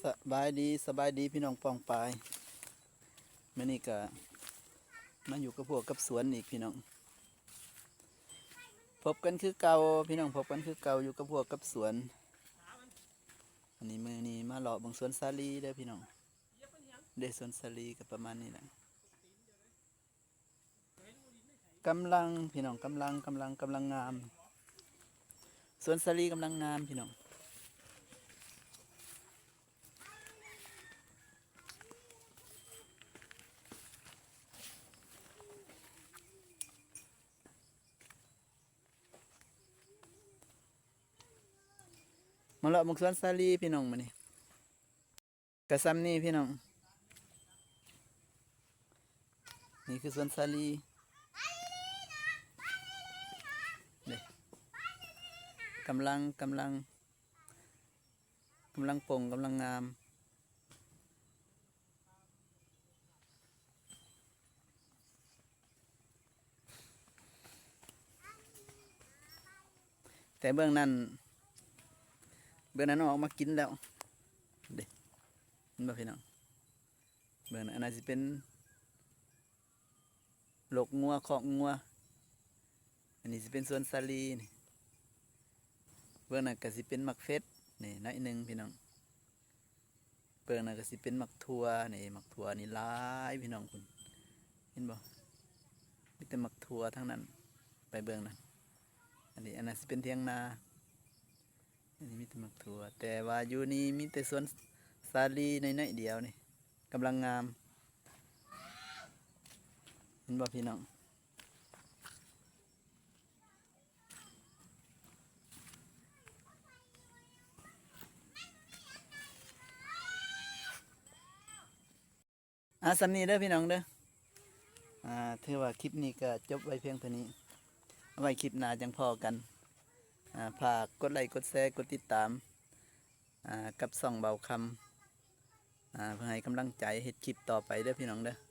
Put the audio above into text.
ສະບາຍດີ ສະບາຍດີພີ່ນ້ອງປ້ອງປາຍ. ມື້ນີ້ກະມາຢູ່ກັບຮົ້ວກັບສວນອີກພີ່ນ້ອງ. ພົບກັນຄືເກົ່າພີ່ນ້ອງ ພົບກັນຄືເກົ່າ ຢູ່ກັບຮົ້ວກັບສວນ. ອັນນີ້ ມື້ນີ້ມາເລາະເບິ່ງສວນສາລີເດີພີ່ນ້ອງ. ເດ້ ສວນສາລີກະປະມານນີ້ແຫຼະ. ກຳລັງພີ່ນ້ອງ ກຳລັງ ກຳລັງ ກຳລັງງາມ. ສວນສາລີກຳລັງງາມພີ່ນ້ອງ. ມາເລາະເບິ່ງສວນສາລີພີ່ນ້ອງມື້ນີ້. ກະສ່ຳນີ້ພີ່ນ້ອງ. ນີ້ຄືສວນສາລີເດ້. ກຳລັງ ກຳລັງ ກຳລັງປົ່ງ ກຳລັງງາມ. ແຕ່ເບື້ອງນັ້ນ ເບື້ອງນັ້ນອອກມາກິນແລ້ວເດ້. ເຫັນບໍ່ພີ່ນ້ອງ? ເບື້ອງນັ້ນ ອັນນັ້ນຊິເປັນໂລກງົວ ຄອກງົວ. ອັນນີ້ຊິເປັນສວນສາລີນີ້. ເບື້ອງນັ້ນກະຊິເປັນໝາກເຟດນີ້ໜ້ອຍໜຶ່ງພີ່ນ້ອງ. ເບື້ອງນັ້ນກະຊິເປັນໝາກຖົ່ວນີ້ ໝາກຖົ່ວນີ້ຫຼາຍພີ່ນ້ອງພຸ້ນ. ເຫັນບໍ່? ມີແຕ່ໝາກຖົ່ວທັງນັ້ນ. ໄປເບິ່ງນັ້ນ. ອັນນີ້ ອັນນັ້ນຊິເປັນຖຽງນາ. ອັນນີ້ມີແຕ່ໝາກຖົ່ວ. ແຕ່ວ່າຢູ່ນີ້ມີແຕ່ສວນສາລີນ້ອຍໆດຽວນີ້ ກຳລັງງາມ. ເຫັນບໍ່ພີ່ນ້ອງ? ອ່າ ສ່ຳນີ້ເດີພີ່ນ້ອງເດີ. ອ່າ ຖືວ່າຄລິບນີ້ກະຈົບໄວ້ພຽງເທົ່ານີ້. ເອົາໄວ້ຄລິບໜ້າຈັ່ງພໍ້ກັນ. ອ່າ ຝາກກົດໄລ ກົດແຊ ກົດຕິດຕາມ ອ່າ ກັບຊ່ອງເບົາຄຳ ອ່າ ເພື່ອໃຫ້ກຳລັງໃຈເຮັດຄລິບຕໍ່ໄປເດີພີ່ນ້ອງເດີ.